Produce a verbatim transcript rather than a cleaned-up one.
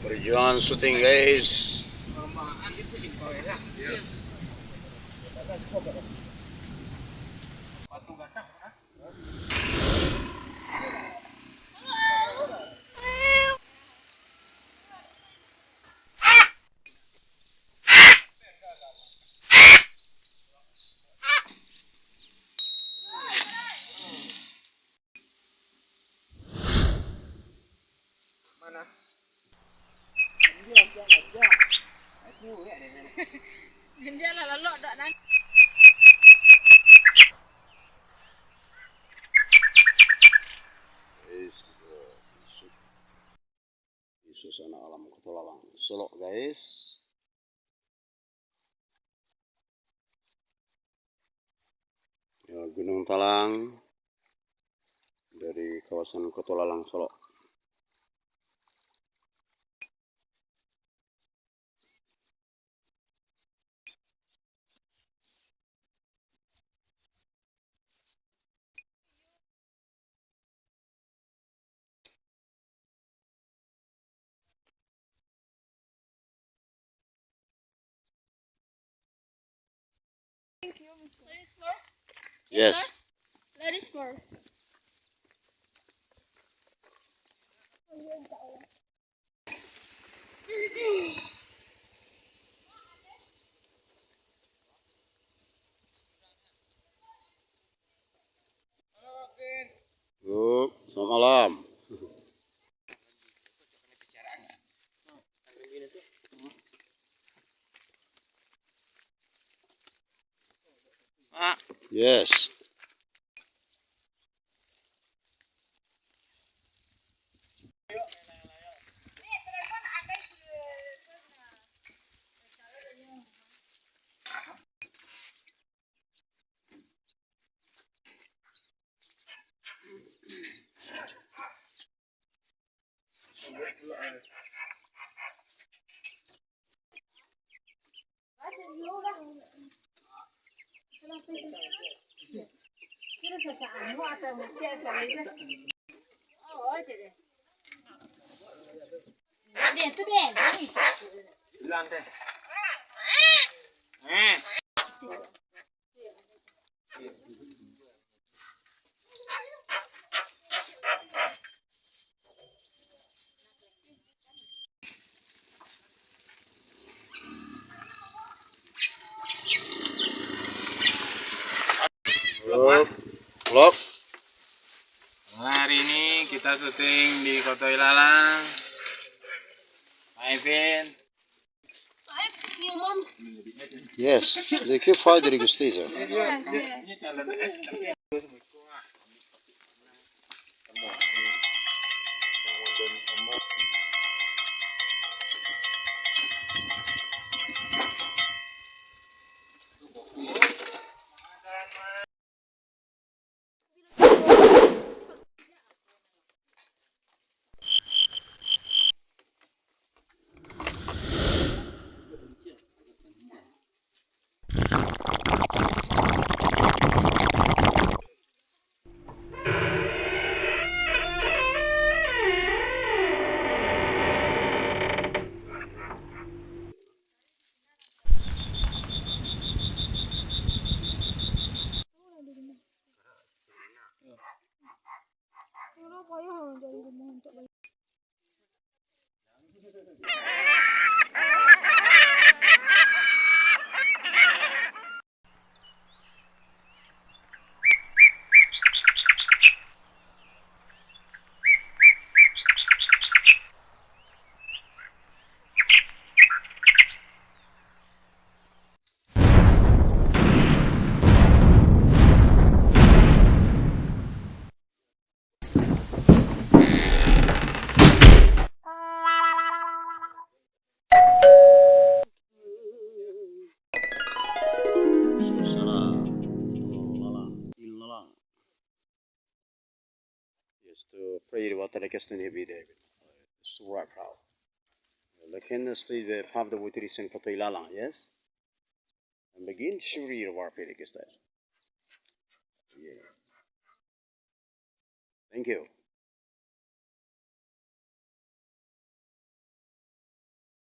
Perjuangan syuting, guys. Mana? Dia lah lalok dok nan. Di suasana alam Kota Lalang, Solok, guys. Ya, Gunung Talang dari kawasan Kota Lalang, Solok. Yes. Ladies first. Yo, selamat malam. Yes. Vlog. Vlog. Hari ini kita syuting di Kota Ilalang. Main film. Yes, they keep fighting the stage. Salah. Lalang. Ilalang. Yes, to pray the water like us to be there. It's to right proud. Lekin stage be pub the water is in Kota Ilalang, yes? And begin to read the war pray like us. Yeah. Thank you.